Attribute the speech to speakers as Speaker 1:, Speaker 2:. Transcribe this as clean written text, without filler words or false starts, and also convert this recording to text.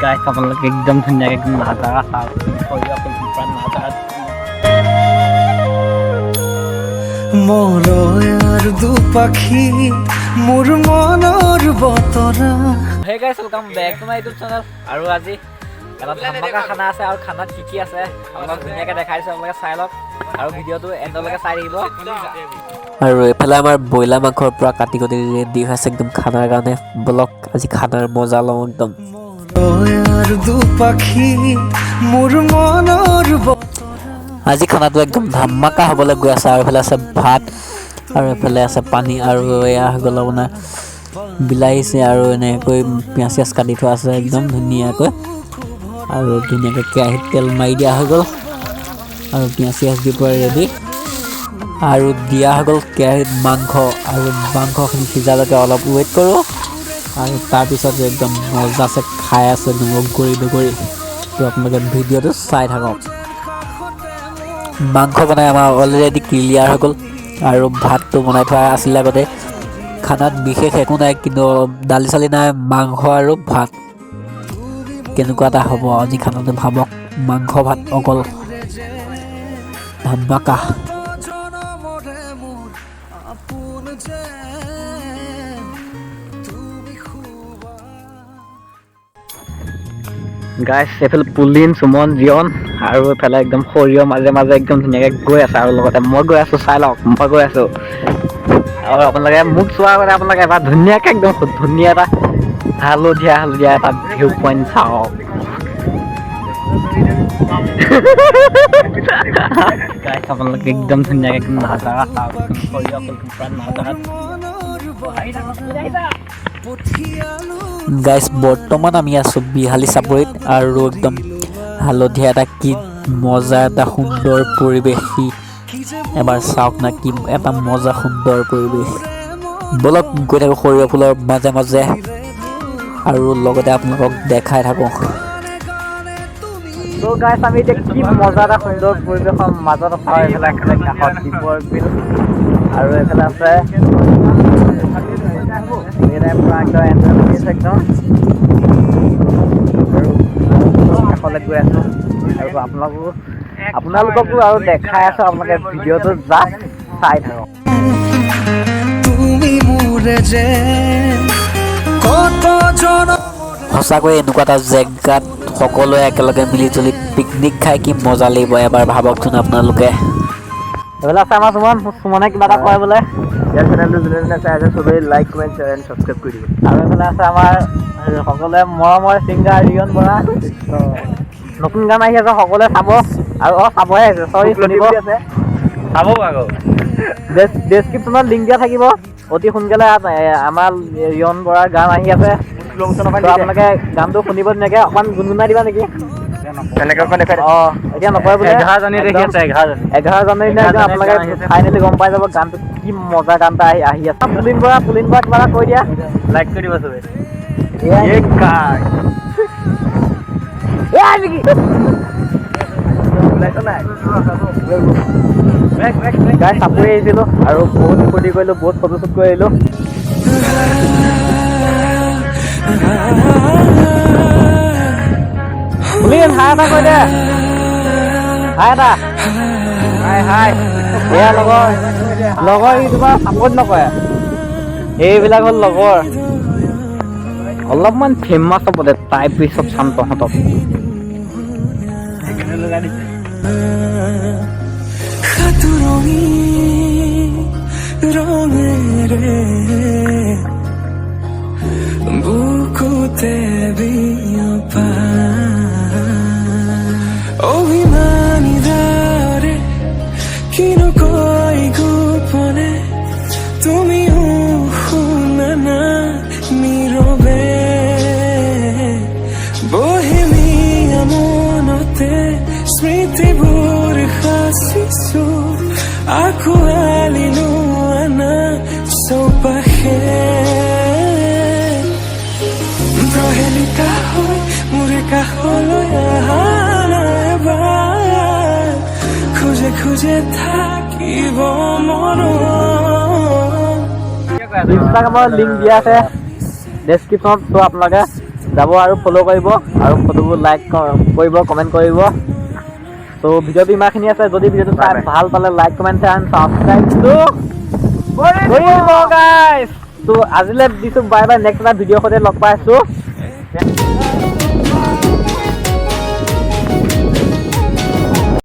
Speaker 1: গাইছ, আপোনালোকে একদম ধুনীয়াকৈ একদম নাজাৰা চাওক, সৰিয়হ ফুল নাজাৰা।
Speaker 2: মলয়াৰ দুপাখি মোৰ মনৰ বতৰা।
Speaker 1: Hey guys, welcome back to my YouTube channel. আৰু আজি এটা ধামাকা খানা আছে আৰু খানাত কি কি আছে আপোনাক ধুনীয়াকৈ দেখাই দিছোঁ, আপোনালোকে চাই লওক আৰু ভিডিঅ'টো এণ্ডলৈকে চাই থাকিব।
Speaker 3: আৰু এইফালে আমাৰ ব্ৰইলাৰ মাংসৰ পৰা কাটি কুটি ৰেডি হৈ আছে একদম খানাৰ কাৰণে। বলক, আজি খানাৰ মজা লওঁ একদম।
Speaker 2: মলয়াৰ দুপাখি মোৰ মনৰ
Speaker 3: আজি খানাটো একদম ধামাকা হ'বলৈ গৈ আছে। আৰু এইফালে আছে ভাত আৰু এইফালে আছে পানী আৰু এয়া হৈ গ'ল আপোনাৰ বিলাহী আছে আৰু এনেকৈ পিঁয়াজ চিয়াজ কাটি থোৱা আছে একদম ধুনীয়াকৈ। আৰু ধুনীয়াকৈ কেৰাহীত তেল মাৰি দিয়া হৈ গ'ল আৰু পিঁয়াজ চিয়াজ দি পূৰা ৰেডি। আৰু দিয়া হৈ গ'ল কেৰাহীত মাংস আৰু মাংসখিনি সিজালৈকে অলপ ৱেইট কৰোঁ আৰু তাৰপিছত একদম মজাছে খাই আছোঁ একদম অগৰি দগৰি। তো আপোনালোকে ভিডিঅ'টো চাই থাকক। মাংস বনাই আমাৰ অলৰেডি ক্লিয়াৰ হৈ গ'ল আৰু ভাতটো বনাই থোৱা আছিলে আগতে। খানাত বিশেষ একো নাই, কিন্তু দালি চালি নাই, মাংস আৰু ভাত। কেনেকুৱা এটা হ'ব আজি খানাটো ভাবক, মাংস ভাত অকল, ধামাকা।
Speaker 2: জনমৰে মোৰ আপোন যেন তুমি খুবা।
Speaker 1: গাইছ, এইফালে পুলিন, সুমন, জিয়ন আৰু এইফালে একদম সৰিয়হ মাজে মাজে একদম ধুনীয়াকৈ গৈ আছে আৰু লগতে মই গৈ আছোঁ। চাই লওক, মই গৈ আছোঁ আৰু আপোনালোকে মোক চোৱাৰ আগতে আপোনালোকে এবাৰ ধুনীয়াকৈ একদম ধুনীয়া এটা হালধীয়া হালধীয়া এটা ভিউ পইণ্ট চাওক। গাইছ, আপোনালোকে একদম ধুনীয়াকৈ একদম নাজাৰা চাওক, সৰিয়হ ফুল পুৰা নাজাৰা।
Speaker 2: পঠিয়ালো।
Speaker 3: গাইছ, বৰ্তমান আমি আছোঁ বিহালী চাপৰিত আৰু একদম হালধীয়া এটা কি মজা এটা সুন্দৰ পৰিৱেশ। সি এবাৰ চাওক না, কি এটা মজা সুন্দৰ পৰিৱেশ। ব'লক, গৈ থাকোঁ সৰিয়হ ফুলৰ মাজে মাজে আৰু লগতে আপোনালোকক দেখাই থাকোঁ।
Speaker 1: ত' গাইছ, আমি এতিয়া কি মজা এটা সুন্দৰ পৰিৱেশৰ মাজত আছোঁ। এইফালে আছে কাষত দীপৰ বিল আৰু এইফালে আছে এইকেইটাই পুৰা একদম এনজয় কৰি আছে একদম। আৰু কাষলৈ গৈ আছোঁ আৰু আপোনালোককো আৰু দেখাই আছোঁ। আপোনালোকে ভিডিঅ'টো জাষ্ট চাই থাকক।
Speaker 2: তুমি মোৰে যে কত জনমৰে
Speaker 3: সঁচাকৈ এনেকুৱা এটা জেগাত সকলোৱে একেলগে মিলি জুলি পিকনিক খাই কি মজা লাগিব, এবাৰ ভাবকচোন আপোনালোকে।
Speaker 1: এইফালে আছে আমাৰ সুমন। সুমনে কিবা এটা কয় বোলে।
Speaker 4: ইয়াৰ চেনেলটো যোনে যোনে চাই আছে, চবেই like, comment, share and subscribe কৰি দিব।
Speaker 1: আৰু এইফালে আছে আমাৰ সকলোৱে মৰমৰ ছিংগাৰ ৰিয়ন বৰা। নতুন গান আহি আছে, সকলোৱে চাব আৰু অ চাবহে আহিছে, চৰি, শুনিব।
Speaker 4: আছে চাব আকৌ।
Speaker 1: ডেছক্ৰিপশ্যনত লিংক দিয়া থাকিব। অতি সোনকালে আমাৰ ৰিয়ন বৰাৰ গান আহি আছে, তো আপোনালোকে গানটো শুনিব ধুনীয়াকে। অকণমান গুণগুণাই দিবা নেকি?
Speaker 4: তেনেকে অকণ দেখাই।
Speaker 1: অ, এতিয়া নকয় বোলে।
Speaker 4: 11 জানুৱাৰী দেখি আছে, 11 জানুৱাৰী।
Speaker 1: 11 জানুৱাৰী দিনা একদম আপোনালোকে ফাইনেলি গম পাই যাব গানটো কি মজা গান এটা আহি আহি আছে। পুলিন বৰা, পুলিন বৰা, কিবা এটা কৈ দিয়া।
Speaker 4: লাইক কৰি দিব চবেই।
Speaker 1: এয়াই। এয়াই নেকি?
Speaker 4: ওলাইছ নাই?
Speaker 1: গাইছ, চাপৰি আহিছিলোঁ আৰু বহুত ফূৰ্তি কৰিলোঁ, বহুত ফটো শ্বুট কৰি আহিলোঁ। পুলিন, হাই এটা কৈ দে, হাই এটা।
Speaker 4: হাই হাই।
Speaker 1: এয়া লগৰ লগৰ ইউটিউবাৰ, ছাপোৰ্ট নকৰে। এইবিলাক হ'ল লগৰ। অলপমান ফেমাছ হ'ব দে, তাৰ পিছত চাম তহঁতক।
Speaker 4: লগাই দিছে।
Speaker 2: সাঁতুৰঙী ৰঙেৰে বুকুতে বিয়পা অভিমানী দৰে কিনো কয় গোপনে, তুমিও শুনা না নীৰৱে। বহেমীয়া মনতে স্মৃতিবোৰ সাঁচিছো, আঁকোৱালিনো আনা চৌপাশে। প্ৰহেলিকা হৈ মোৰে কাষলৈ আহা না এবাৰ, খোজে খোজে থাকিব মন।
Speaker 1: ইনষ্টাগ্ৰামৰ লিংক দিয়া আছে ডেছক্ৰিপশ্যনত, তো আপোনালোকে যাব আৰু ফ'ল' কৰিব আৰু ফটোবোৰ লাইক কৰিব, কমেণ্ট কৰিব। ত' ভিডিঅ'টো ইমানখিনি আছে। যদি ভিডিঅ'টো চাই
Speaker 4: Bye bye.
Speaker 1: ভাল পালে, লাইক, কমেণ্ট এণ্ড ছাবস্ক্ৰাইবটো কৰিব গাইজ। ত' আজিলৈ দিছোঁ, বাই বাই। নেক্সট এটা ভিডিঅ'ৰ সৈতে লগ পাই আছোঁ।